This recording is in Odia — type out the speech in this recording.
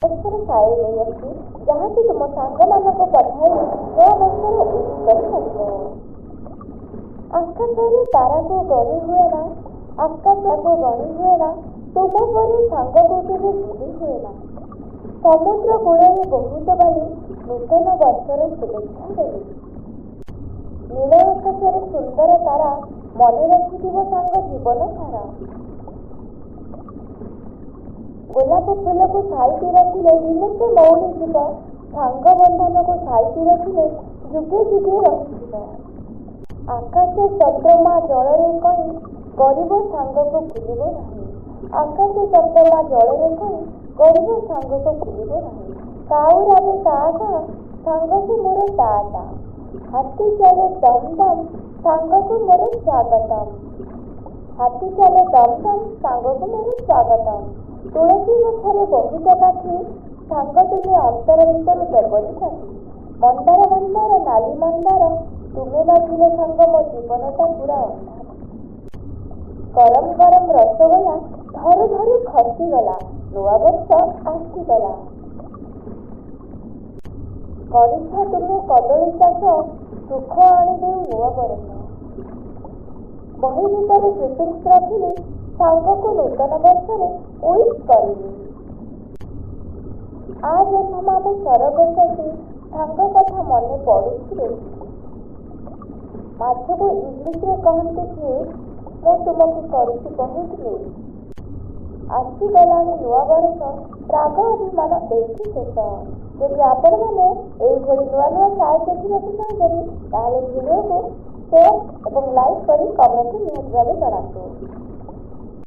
ବର୍ଷର ଶାୟରୀ ନେଇ ଆସିଛି, ଯାହାକି ତୁମ ସାଙ୍ଗମାନଙ୍କୁ ପଠାଇ ନୂଆ ବର୍ଷର ୱିଶ୍ କରିପାରିବ। ଆକାଶରେ ତାରାକୁ ଗଣି ହୁଏନା, ଆକାଶକୁ ଗଣି ହୁଏନା, ତୁମ ପରି ସାଙ୍ଗକୁ କେବେ ଭୁଲି ହୁଏନା। ସମୁଦ୍ର କୂଳରେ ବହୁତ ବାଲି, ନୂତନ ବର୍ଷର ଶୁଭେଚ୍ଛା ଦେଲି। ନୀଳ ଆକାଶରେ ସୁନ୍ଦର ତାରା, ମନେ ରଖିଥିବ ସାଙ୍ଗ ଜୀବନ ସାରା। ଗୋଲାପ ଫୁଲକୁ ସାଇତି ରଖିଲେ ଦିନେ ସେ ମଉଳିଯିବ, ସାଙ୍ଗ ବନ୍ଧନକୁ ସାଇତି ରଖିଲେ ଯୁଗେ ଯୁଗେ ରହିଯିବ। ଆକାଶେ ଚନ୍ଦ୍ରମା ଜଳରେ କଇଁ, ଗରିବ ସାଙ୍ଗକୁ ଭୁଲିବ ନାହିଁ। ଆକାଶେ ଚନ୍ଦ୍ରମା ଜଳରେ କଇଁ, ଗରିବ ସାଙ୍ଗକୁ ଭୁଲିବ ନାହିଁ। କାଉ ରାବେ କା କା, ସାଙ୍ଗକୁ ମୋର ଟା ଟା। ହାତୀ ଚାଲେ ଦମ୍ ଦମ୍, ସାଙ୍ଗକୁ ମୋର ସ୍ୱାଗତମ୍। ହାତୀ ଚାଲେ ଦମ୍ ଦମ୍, ସାଙ୍ଗକୁ ମୋର ସ୍ୱାଗତମ୍। ତୁଳସୀ ଗଛରେ ବହୁତ କାଠି, ସାଙ୍ଗ ତୁମେ ଅନ୍ତର ଭିତରୁ ଦେବନି କାଟି। ମନ୍ଦାର ମନ୍ଦାର ନାଲି ମନ୍ଦାର, ତୁମେ ନଥିଲେ ସାଙ୍ଗ ମୋ ଜୀବନଟା ପୁରା ଅନ୍ଧାର। ଗରମ ଗରମ ରସଗୋଲା ଧରୁ ଧରୁ ଖସିଗଲା, ନୂଆବର୍ଷ ଆସିଗଲା। କରିଛ ତୁମେ କଦଳୀ ଚାଷ, ସୁଖ ଆଣିଦେଉ ନୂଆ ବରଷ। ବହି ଭିତରେ ଗ୍ରିଟିଂସ୍ ରଖିଲି, ସାଙ୍ଗକୁ ନୂତନ ବର୍ଷରେ ୱିଶ୍ କରିଲି। ଆ ଜହ୍ନ ମାମୁଁ ସରଗ ଶଶୀ, ସାଙ୍ଗ କଥା ମନେ ପଡୁଛି ବେଶୀ। ମାଛକୁ ଇଂଲିଶରେ କହନ୍ତି ଫିସ୍, ମୁଁ ତୁମକୁ କରୁଛି ବହୁତ ମିସ୍। ଆସିଗଲାଣି ନୂଆ ବରଷ, ରାଗ ଅଭିମାନ ଏଇଠି ଶେଷ। ଯଦି ଆପଣମାନେ ଏଇଭଳି ନୂଆ ନୂଆ ଶାୟରୀ ଦେଖିବାକୁ ଚାହୁଁଛନ୍ତି, ତାହେଲେ ଭିଡ଼ିଓକୁ ସେୟାର ଏବଂ ଲାଇକ୍ କରି କମେଣ୍ଟରେ ନିହାତି ଭାବେ ଜଣାନ୍ତୁ।